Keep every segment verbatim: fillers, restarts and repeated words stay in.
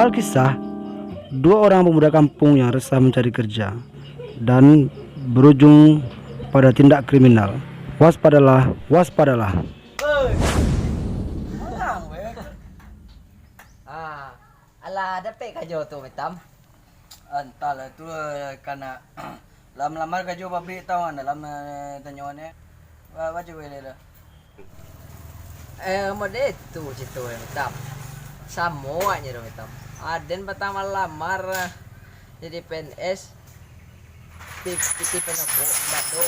Alkisah, dua orang pemuda kampung yang resah mencari kerja dan berujung pada tindak kriminal. Waspadalah, waspadalah. Ah, alah, dapek karajo tu, Mitam? Antahlah, tu lah kanak. Lah malamar karajo pabrik tau kan, dalam, eh, tanyo ni. Ba-, baco gue lah. Eh, model tu cito, eh, Mitam. Samo aja dong, Mitam. Aden patang malamar, eh, jadi P N S. Tip-, titip penopok, bado.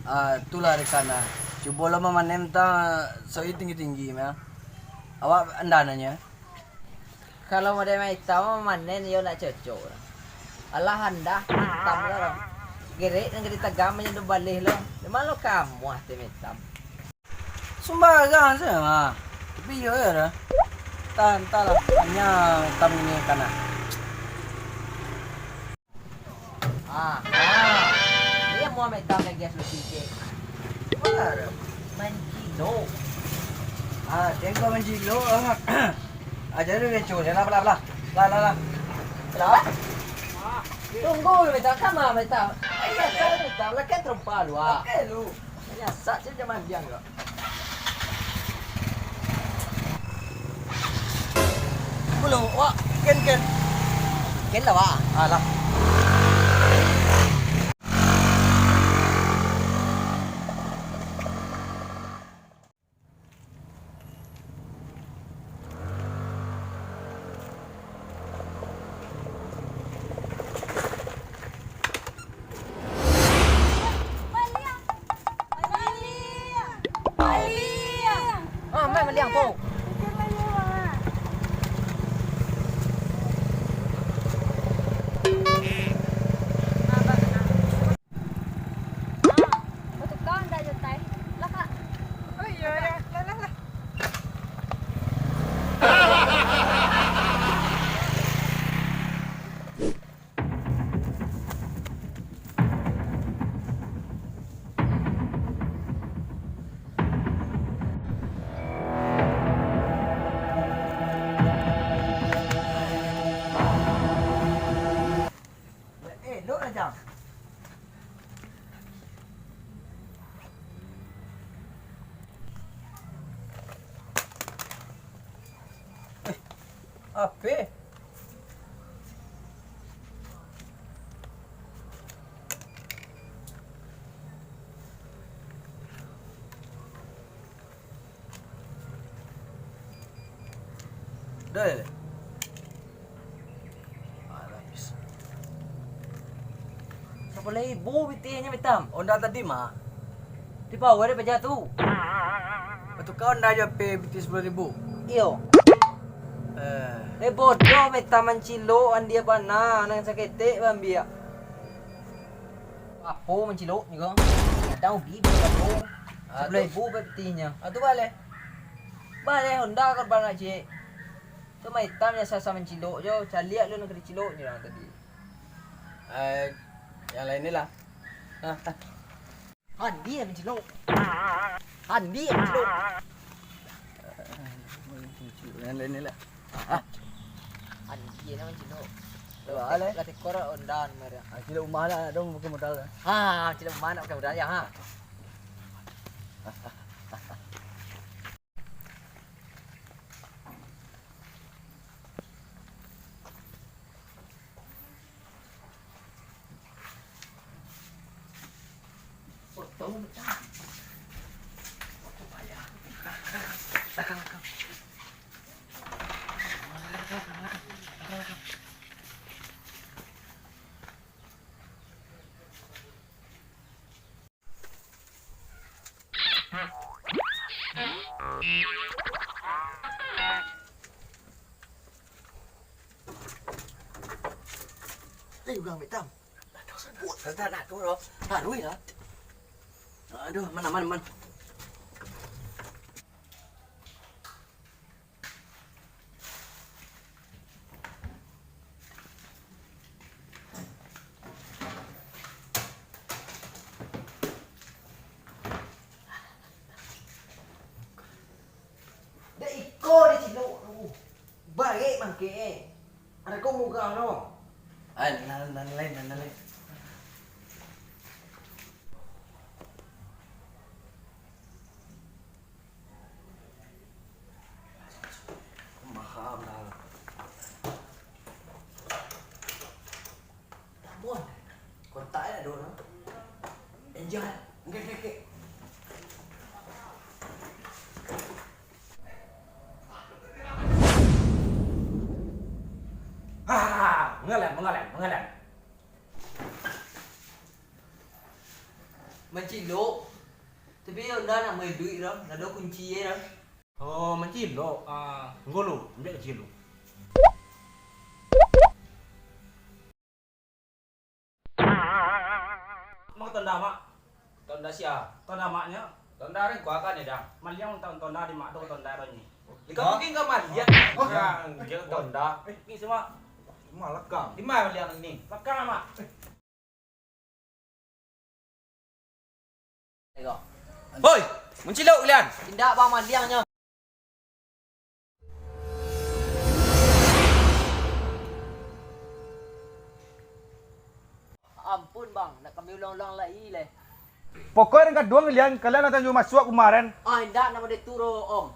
Ah, itulah rekan ah. Cubo lo mamanen tang soi tinggi-tinggi mah. Awak andananyo. Kalau model Maita mah mamanen iyo ndak cocok. Alah andah itam lo. Gerek nan ka ditagam manyo baleh lo. Di ma lo kamuah ti Maita? Sumbarang sajo mah. Tapi iyo yo dah. Antah, antahlah. Hanya itam ini kana. Ah, ah. Ni yang mau megang lagi asli sikit. Mana ada? Mancilok. Ah, tengok mancilok. Ah. Aja dulu kecoh. Lah, lah, lah. Lah, lah, lah. Lah? Tunggu dulu, minta kamar, minta. Iya, minta. Lah kan terempa lu, ah. Oke, lu. Nyasak je zaman biang kau. Belum, wak. Ken, ken. Ken lah, wak. Alah. Ah, mai maliang ko. Ah, batuka ndak jo tai? Lah, Kak. Oh, iyo, iyo. Lah, lah, lah. Eh, elok lah, Jang. Eh, ape? Dah, ya? Ah, dah habis. Sapuluah ribu pitihnyo, Mitam. Onda tadi mah. Di bawah deh paja tu. Batukar onda jo P pitih sapuluah ribu. Iyo. Eh. Eh, bodoh, Mitam, mancilok, andia bana, nan saketek baambiak. Apo mancilok juo? Kadang ubi bali apo? Ah, sapuluah ribu tu. Sapuluah ribu pitihnyo. Ah, tu baleh. Baleh onda korban nak ciek. Tu mah Mitam nyo sasa mancilok jo, caliak lu nan ka diciloknyo urang tadi. Eh, yang lain ni lah. Handi yang mancilok. Handi yang mancilok. Yang lain ni lah. Handi yang mancilok. Lah, lah. Lah tekor ondan merah. Ah, cilok umah lah, dong pakai modal lah. Ha, cilok umah nak pakai modal ya, ha. Eh, urang Mitam. Aduh, santai. Santai, nak turun. Taruih lah. Aduh, aman, aman, aman. Dek iko dicilok tu. Barek Oke, eh. Ada kau muka no. Ay, nan, nan lain, nan lain. Mahal, mahal. Bon, kontak e ado no. Enjoy. Oke, oke, oke. Ah, mangalam, mangalam, mangalam. Mancilok. Tapi yo ndak nak main duit doh, ndak ado kunci e doh. Oh, mancilok. Ah, tunggu lu, ambiak kunci lu. Mang tonda, Mak. Tonda sia? Tonda maknyo. Tonda rengko akan e, Dang. Maliang unta tonda di mak tu tonda tu nyi. Iko mungkin ka maliang. Wah, dia tonda. Eh, ni sama. Malakang. Di mana maliang ni? Lakang, Mak. Hoi, mancilok kalian. Indak, Bang, maliangnyo. Ampun, Bang, ndak kami ulang-ulang lai leh. Pokoknyo nan kaduang kalian, kalian lah tanyo masuak kemaren. Ah, indak, ndak model tu doh, Om.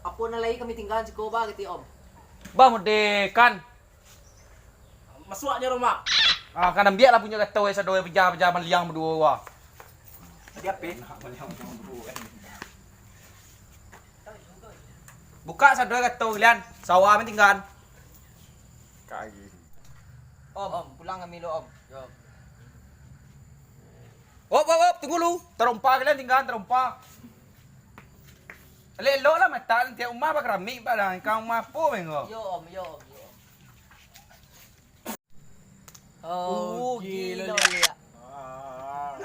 Apo nan lai kami tinggalan siko, Bang, kati Om. Bah, mudekan. Masuaknyo rumah. Ah, kan ambiaklah punyo gato, eh, sado, eh, pajah-pajah maliang baduo, wah. Tadi ape? Buka sado gato kalian. Sawah main tinggalan. Om, Om, pulang kami lo, Om. Yo. Op, op, op, tunggu lu. Tarompa kalian tinggalan, tarompa. Elok-elok lah matak, tiap rumah bakeramik, Pak, lah. Kau rumah apo, Bang, ko? Yo, Om, yo, Om, yo, Om. Oh, gilo, gilo. Liak. Ah.